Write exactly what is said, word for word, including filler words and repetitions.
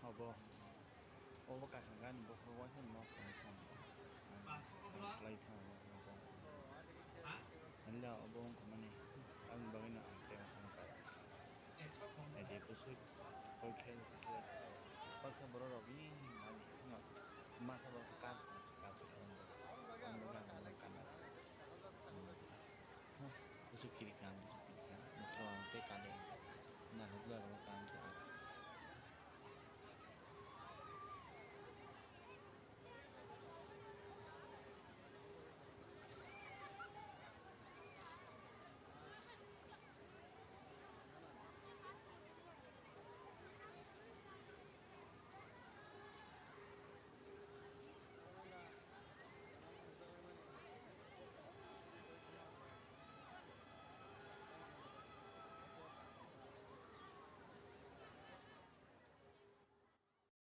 Obo, obo kaisa gani bokhorok waisa nok tong thang. Ang khlai thang obo. Ani da obo wngkha mani, aboni bagwi no ang tei uansukha. Naidi bwswk koi khe khe baksa borok rok ni masa borok kap kap kap kap. Bwswk kiri kha ang.